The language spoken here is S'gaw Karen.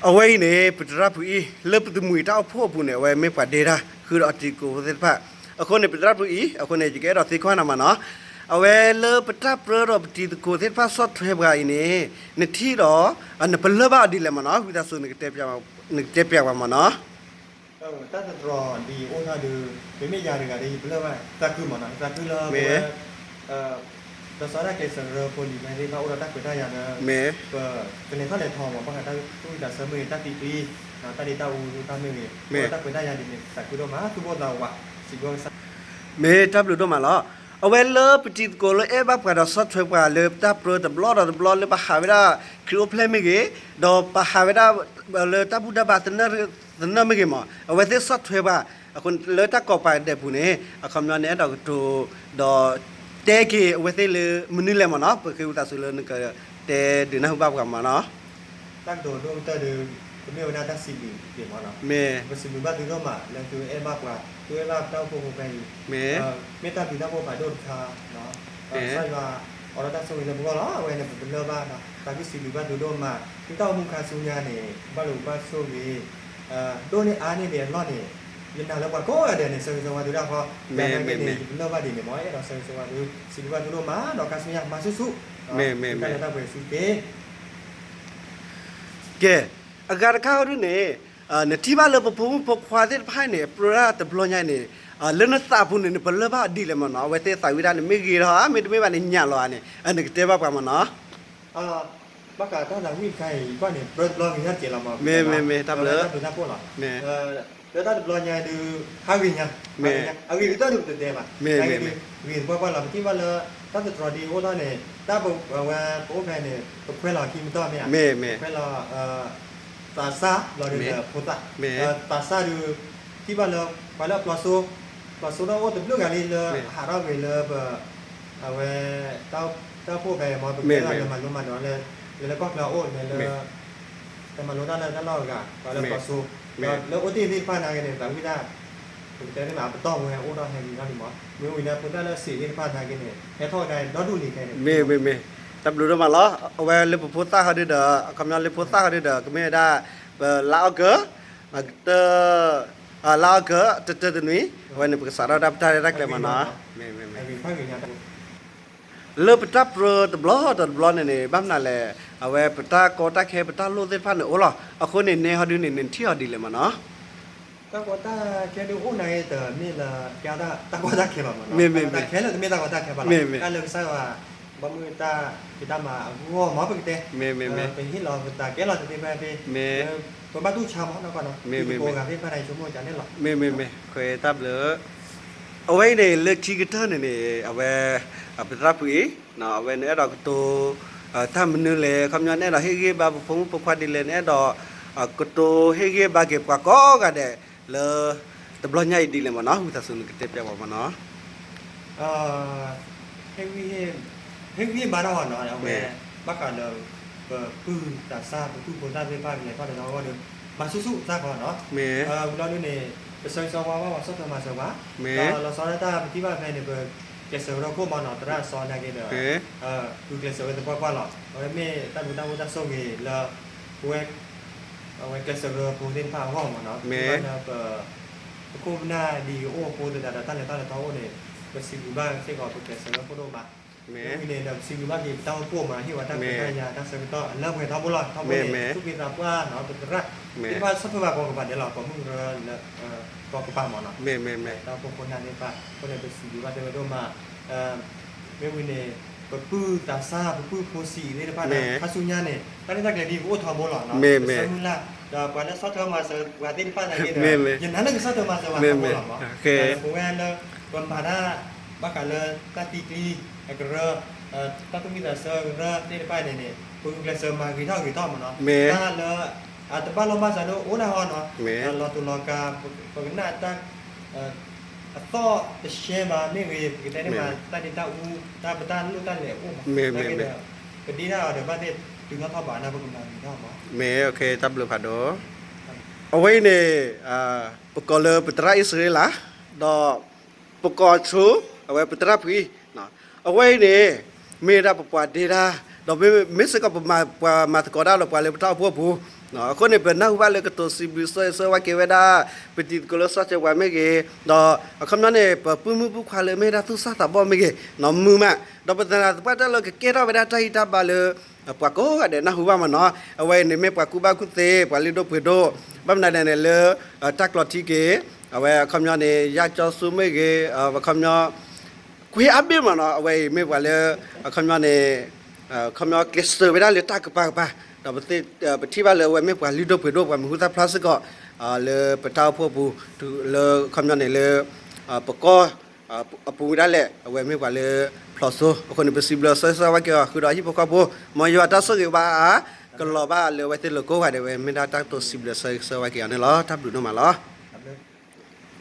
အဝဲအံၤန့ၣ် ပသရၣ်ဖုအံၤ လၢပသမူးတၢ်အိၣ်ဖှိၣ်အပူၤန့ၣ် အဝဲမ့ၢ်ပှၤဒဲတၢ်ဃုာ်ဒီးအတံၤသကိးသ့ၣ်တဖၣ်. အဃိန့ၣ် ပသရၣ်ဖုအံၤ အဃိန့ၣ် ယကအဲၣ်ဒိးသံကွၢ်နၤမးနီၤ, အဝဲလၢပတၢ်ပြၢဒီးပတံၤသကိးသ့ၣ်တဖၣ်ဆီၣ်ထွဲပှၤအံၤန့ၣ် နထံၣ်ဒီး နပလၢၢ်ဘၣ်အီၤဒ်လဲၣ်မးနီၤ, ဝံသးစူၤ နကတဲပျးပှၤမးနီၤ. တၢ်သတြီၤဒ်အံၤအိၣ်ထီၣ်ဒီး ပမ့ၢ်ယၤတဂၤဒီး ယပလၢၢ်ဘၣ်သးခုမးနီၤ, သးခုလၢပဝဲ ဒီးစီၤဒၣ်ကျဲးစၢးရၢဖိလံၤမ့ၢ်သ့ၣ်တဖၣ်အိၣ်ဒီးတၢ်ခွဲးတၢ်ယာ်လၢ ပကလဲၤထီၣ်လဲၤထီမး ဘၣ်ဃးတၢ်သူၣ်ဝံၣ်သးဆၢမ့ၢ်ဂ့ၤ တၢ်သံကွံ တၢ်ဒ့တၢ်အူတၢ်မ့ၢ်ဂ့ၤ အိၣ်ဒီးတၢ်ခွဲးတၢ်ယာ်ဒ်န့ၣ် သးခုဒိၣ်မး သူၣ်ဘီၣ်သးဝး စံးဘျုးကစၢ် မ့ၢ်တၢ်ဘျုးဒိၣ်မးလီၤ. အဝဲလၢပတံၤသကိးလၢအဲၣ်ဘၣ်ပှၤဒီးဆီၣ်ထွဲပှၤလၢတၢ်ပြၢတဘျီဒီးတဘျီလၢပဟးဝဲဒၣ်ခရံာ်အိၣ်ဖျဲၣ်မ့ၢ်ဂ့ၤ, ဒီးပဟးဝဲဒၣ်လၢတၢ်ဘူၣ်တၢ်ဘါသနၢၣ်မ့ၢ်ဂ့ၤမး အဝဲသ့ၣ်ဆီၣ်ထွဲပှၤ အဃိလၢတၢ်ကိးပၤဒဲးပူၤန့ၣ် အခီပညီန့ၣ် အဲၣ်ဒိးကတိၤ ဒီးတဲက့ၤအဝဲသ့ၣ်လၢမနုၤလဲၣ်မးနီၤ, ပဃ့ဝံသးစူၤလၢနကတဲဒုးနၢ်ဟူဘၣ်ပှၤမးနီၤ. တၢ်ကတိၤဒိၣ်ကတၢၢ်ဒီး ကမ့ၢ်ဝဲဒၣ်တၢ်စံးဘျုးက့ၤမးနီၤ, မ့ၢ်ပစံးဘျုးဘၣ်သုဒိၣ်မး လၢသုအဲၣ်ဘၣ်ပှၤ သုအဲၣ်ဘၣ်တၢ်အိၣ်ဖှိၣ်ဖိဖဲအံၤ, မ့ၢ်တၢ်ဘျုးတၢ်ဖှိၣ်ဖးဒိၣ်တခါ, ကစၢ်ယွၤအိးထီၣ်တၢ်ဆိၣ်ဂ့ၤလၢပဂီၢ်လီၤ. အဝဲန့ၣ် ပတလၢၢ်ဘၣ်နီၤ, သးခုစံးဘျုးဘၣ်သုဒိၣ်မး, သုတၢ်အိၣ်မူခါဆူညါန့ၣ် ဘၣ်လိာ်ဘၣ်ဆိၣ်ဂ့ၤ ဒိၣ်န့ၢ်အါန့ၢ်ဒံးအလီၢ်န့ၣ်, ယနာ်လၢပှၤကိးဂၤဒဲးန့ၣ် ဆၢဂ့ၤဆၢဝါသုတၢ်ဃီ, မ့ၢ်မ့ၢ်မ့ၢ် ယပလၢၢ်ဘၣ်ဒ်န့ၣ်မ့ၢ် အဲၣ်ဒိးဆၢဂ့ၤဆၢဝါသု, စံးဘျုးဘၣ်သုဒိၣ်မး ဒီးခါဆူညါမၤဆူၣ်ဆူၣ်, မ့ၢ်မ့ၢ်မ့ၢ် တၢ်လၢတၢ်ပှဲၤဆူၣ်က့ၤ ကဲ, အဂၤတခါဟီဒုန့ၣ်, နထံၣ်ဘၣ်လၢပဖိမုၣ်ဖိခွါသ့ၣ်တဖၣ်န့ၣ် ပြၢဒၣ်တဘျီညါန့ၣ်, လၢနသးပူၤန့ၣ် နပလၢၢ်ဘၣ်ဒ်လဲၣ်မးနီၤ, အဝဲသ့ၣ်သးဝံၣ်တၢ်န့ၣ် မ့ၢ်ဂ့ၤထီၣ်ဧါ မ့တမ့ၢ်ဘၣ်န့ၣ် ညၣ်လီၤဧါန့ၣ် နကတဲဘၣ်ပှၤမးနီၤ. ဘၣ်ဃးတၢ်သးဝံၣ်တခါအံၤ ယကွၢ်န့ၣ် ပြၢတဘျီဂ့ၤထီၣ်တက့ၢ်လီၤမး, မ့ၢ်မ့ၢ်မ့ၢ် တၢ်ဘျုး တၢ်ဘျုးတၢ်ဖှိၣ်လီၤ. လၢတၢ်တဘျီညါဒုး ဟးဂ့ၤညါ, အဂ့ၤကတၢၢ်ဒုးပတတဲဘၣ်, မ့ၢ်မ့ၢ်မ့ၢ် ဂ့ၤသပှၢ်ပှၢ်လီၤ. ပထံၣ်ဘၣ်လၢ တၢ်သတြီၤဒ်အံၤအိၣ်ထီၣ်န့ၣ် တၢ်ပဝဲပအိၣ်ဖဲန့ၣ် ပခွဲးလီၤခံမတီၢ်မ့ၢ်ဧါ, မ့ၢ်မ့ၢ် ပခွဲးလီၤ သးစၢ်လီၤဒုးဒီးဖိသၣ်, မ့ၢ် သးစၢ်ဒုး ထံၣ်ဘၣ်လၢ ပှၤလၢအဖျီစိ, ဖျီစိဒီးအိၣ်တဘျုးဂၤလံလၢ ဟးထီၣ်ဂ့ၤလၢပ အဝဲ တၢ်အိၣ်ဖှိၣ်ဖဲမ့ၢ် ပကဲထီၣ်လၢမၤလိမၤဒိးလၢ လၢကီၢ်ချၢအအိၣ် လၢ တၢ်မၤလိတၢ်လၢတၢ်လီၢ်အဂၤ ပှၤလၢဖျီစိ, ဒီးလၢအိၣ်တ့ၢ်သ့ၣ်တဖၣ်နာ်က့န့ၣ် သးဝံၣ်တၢ် ပကတဲသ့ၣ်မး ပတီၢ်ဝဲအိၣ်ထီၣ်ဟဲဂ့ၤထီၣ်လံမး, မ့ၢ်ဝံၤလၢဖိသၣ်လၢစံးသ့ၣ်တဖၣ်နာ်က့န့ၣ် ဟဲထီၣ်ကဒါဒီဒူၣ်လံခဲန့ၣ်, မ့ၢ်မ့ၢ်မ့ၢ် တၢ်ဘျုးဒိၣ်မးလီၤ. အဝဲလၢပဖိသၣ်ဟီဒုဒီး အခီပညီလၢဖိသၣ်ဟီဒုဒီး ကမ့ၢ်ဝဲဒၣ် ပလါအီကူး တ လါအီကူး တတၢတနွံ အဝဲန့ၣ် ပကစးထီၣ်ဒၣ်ပတၢ်ရဲၣ်တၢ်ကျဲၤမးနီၤ, မ့ၢ်မ့ၢ်မ့ၢ် လၢပတၢ်ပြၢတဘျီဒီးတဘျီန့ၣ်န့ၣ် ဘၣ်မနုၤလဲၣ်, အဝဲပတၢ်ကီတၢ်ခဲပတၢ်လိၣ်သ့ၣ်တဖၣ်န့ၣ်အိၣ်လီၤ. အဃိန့ၣ် နဲဟီဒုန့ၣ် နထံၣ်အီၤဒ်လဲၣ်မးနီၤ. တၢ်ကီတၢ်ခဲဒုးအိၣ်နာ်က့ တမ့ၢ်လၢ ကဲတၢ်ကီတၢ်ခဲဘၣ်မးနီၤ, တၢ်ကီတၢ်ခဲလၢတမ့ၢ်တၢ်ကီတၢ်ခဲဘၣ်လီၤ, တၢ်လၢကစၢ်ယွၤ ဘၣ်မုၢ်တၢ်ဖံးတၢ်မၤအဂီၢ်မးပကတဲ, မ့ၢ်မ့ၢ်မ့ၢ် ပဟ့ၣ်လီၤပသးကဲလီၤတသ့ဖဲသ့, မ့ၢ် ပဘၣ်တူၢ်ဆါမးနီၤကီးနီၤ, မ့ၢ်မ့ၢ်မ့ၢ် ပကိးဂၤသ့ၣ်တဖၣ်န့ၣ် ဆိကမိၣ်ကန့ၣ်လီၤ, မ့ၢ်မ့ၢ်မ့ၢ် ခွဲးတၢ်ဘျုး အဝဲအံၤန့ၣ် လၢခံကတၢၢ်န့ၣ်န့ၣ် အဝဲ ပသရၣ်ဖုအံၤ အဝဲနအဲၣ်ဒိးကတိၤ တၢ်မနုၤလဲၣ်, အခီပညီနအဲၣ်ဒိးဟ့ၣ်ဂံၢ်ဘါပဖိမုၣ်ဖိခွါဒ်လဲၣ်, နအဲၣ်ဒိး ကတိၤဟ့ၣ်ဂံၢ်ဘါက့ၤပှၤကိးဂၤဒဲး လၢ တဘျီညါအံၤဒ်လဲၣ်မးနီၤ, ဝံသးစူၤနကတဲပျးပှၤမးနီၤ. ဟ့ၣ်ဂံၢ်ဟ့ၣ်ဘါတၢ်အီၤနီၤ, အဝဲ ဘၣ်ဃးလၢ ပပုၢ်သးစၢ် ပပုၢ်ဖိသၣ်သ့ၣ်တဖၣ်ကလဲၤထီၣ်လဲၤထီအဂီၢ်ဒီး မၤဆူၣ်ဆူၣ်တၢ်ဃီနီၤ, ဝံၤလီၤဒုန့ၣ် ပဆၢဂ့ၤဆၢဝါဘၣ်ပှၤ ဆီၣ်ထွဲမၤစၢၤပှၤ, ဒီးလီၤဆီဒၣ်တၢ်ပထံၣ်ဘၣ်ဖဲန့ၣ် ပကျဲးစၢးကရၢခိၣ်မးနီၤ, သရၣ်စီနာ်က့ဒီး ပကျဲးစၢးဝဲသပှၢ်ပှၢ်လီၤ, အဝဲမ့ၢ်တၢ်ဘျုးတၢ်ဖှိၣ်တၢ်ဆိၣ်ဂ့ၤလၢ ပဝဲ အဝဲကျဲးစၢးကရၢဖိသ့ၣ်တဖၣ်အဂီၢ်မးနီၤ, ပထံၣ်ဘၣ်လၢပ ပခိၣ်ပနၢ်ဒ်အံၤအိၣ်အဃိသတးဒီး တၢ်လဲၤထီၣ်လဲၤထီအိၣ်န့ၣ် ပစံးဘျုးဘၣ်စ့ၢ်ကီး ပကျဲးစၢးကရၢခိၣ်ဒိၣ်မး, မ့ၢ်ဝံၤန့ၣ်ဒီး ပစံးဘျုးဘၣ်က့ၤပတၢ်အိၣ်ဖှိၣ်မး ဟ့ၣ်ဝဲတၢ်ခွဲးတၢ်ယာ် တၢ်ဆၢကတီၢ် အလၢပှဲၤထီဘိလီၤ, ထီဘိန့ၣ် သူၣ်က့သးပှၢ်နီၤ, ပသရၣ်သ့ၣ်တဖၣ်ဆီၣ်ထွဲဘၣ်ကိးကပၤဒဲးလီၤ, ကိးမုၢ်ကရၢလၢ ကိးကပၤမးနီၤ, တၢ်အိၣ်ဖှိၣ်ခိၣ်နၢ်သ့ၣ်တဖၣ် အဃိန့ၣ် ပစံးဘျုးဘၣ်တဲဝဲဒိၣ်မး မ့ၢ်ဝံၤန့ၣ် ပပုၢ်သးစၢ် ပပုၢ်ဖိဆံးသ့ၣ်တဖၣ်န့ၣ် ခါဆူညါန့ၣ် တၢ်ရဲၣ်တၢ်ကျဲၤဒ်ကအိၣ်ထီဘိလီၤ, ပဆၢမုၢ်လၢ် ဒီးပှၤလၢဆီၣ်ထွဲမၤစၢၤပှၤသ့ၣ်တဖၣ်နာ်က့ဒီး ယနာ်လၢကဆီၣ်ထွဲမၤစၢၤပှၤထီဘိလီၤမး, ပဝဲလၢ ပမၤတၢ် ဘၣ်ဃးလၢတၢ်သံကွံ အကရၢ တၢ်သူၣ်ဝံၣ်သးဆၢကရၢသ့ၣ်တဖၣ်န့ၣ်န့ၣ် ပဂုာ်ကျဲးစၢးမၤဂ့ၤထီၣ်ဂ့ၤထီၣ်မးနီၤ, တၢ်လၢ အတဘၣ်လီၢ်ဘၣ်စးဒိၣ်အိၣ်ဒၣ်ဟီနီၤ, လီၤတူာ်လီၤကာ် ပကနၣ်တၢ် အသီၣ်တရှဲဘၣ်မ့ၢ်ဂ့ၤ ပကတဲန့ၣ်မး တၢ်ဒ့တၢ်အူ တၢ်ပတၢ်လိၣ်တၢ်လဲၤအိၣ်မး နာ်က့ဒီး ပဒ့တၢ်အီၤဒီးဘၣ်သ့ၣ်တုၤထီၣ်ထီၣ်ဘးန့ၣ် ပကမၤဂ့ၤထီၣ်မး, မ့ၢ် တၢ်ဘျုးဖးဒိၣ်, အဝဲအံၤန့ၣ် ပကိးလၢပသရၣ်အံၣ်စရ့လး ဒီး ပကိးဆိ အဝဲပသရၣ်ဖုအံၤ အဝဲအံၤန့ၣ် မ့ၢ်ဒၣ်ပပှၤဒ့တၢ် ဒီးမ့ၢ်စ့ၢ်ကီးပမၤပှၤမၤသကိးတၢ်ဒီးပှၤလၢပတၢ်အိၣ်ဖှိၣ်အပူၤ အဃိန့ၣ် ပနၢ်ဟူဘၣ်လၢကတိၤစံးဘျုးစၢဆၢဝဲက့ၤဝဲဒၣ် ပတံၤသကိးလၢစီၤစၢၤပှၤမ့ၢ်ဂ့ၤ, ဒီးအခီပညီန့ၣ် ပပုၢ်မုၣ်ပုၢ်ခွါလၢမ့ၢ်ဝဲဒၣ်သူၣ်စၢ်သးဘီၣ်မ့ၢ်ဂ့ၤ မုာ်မး, ဒီးပသနာ်သပှၢ်တၢၢ်လၢကကဲထီၣ်ဝဲဒၣ်တၢ်ဂံၢ်တၢ်ဘါလၢ ပှၤကိးဂၤဒဲးနၢ်ဟူဘၣ်မးနီၤ. အဝဲအံၤန့ၣ်မ့ၢ်ပှၤကူၣ်ဘၣ်ကူၣ်သ့ ပှၤလုၢ်ဒိၣ်ပှ့ၤဒိၣ်, ဘၣ်မနုၤဒဲးန့ၣ်လၢ တၢ်ကျိးထံက့ၤ အဝဲအခီပညီန့ၣ် ယၢ်ကၠီဆူမ့ၢ်ဂ့ၤ, အခီပညီ ကွ့အါဘ့ၣ်မးနီၤ. အဝဲအံၤမ့ၢ်ပှၤလၢ အခီပညီန့ၣ် အခီပညီကျဲးစၢးဝဲဒၣ်လၢတၢ်ကပၤကပၤ, ဒီးပထံၣ်ဘၣ်လၢအဝဲမ့ၢ်ပှၤလုၢ်ဒိၣ်ပှ့ၤဒိၣ် ပှၤမံၤဟူသၣ်ဖျါစ့ၢ်ကီး လၢပတၢ်အိၣ်ဖှိၣ်အပူၤ လၢအခီပညီန့ၣ်လၢ ပကီၢ် အပူၤဒၣ်လဲာ် အဝဲမ့ၢ်ပှၤလၢဖျိးစိ. အဃိန့ၣ် ပစံးဘျုးစၢဆၢဝဲက့ၤအီၤ ဃုာ်ဒီးဟံၣ်ဖိဃီဖိ, မ်ယွၤတၢ်ဆိၣ်ဂ့ၤဘၣ်အါ ကလီၤဘၣ်လၢအဝဲသ့ၣ်လိၤကိးဂၤဒဲး ဝဲမ့ၢ်ဒၣ်တၢ်ကတိၤစံးဘျုးစၢဆၢဝဲက့ၤအီၤန့ၣ်လီၤ. တၢ်ဘျုးဒိၣ်မးလီၤ.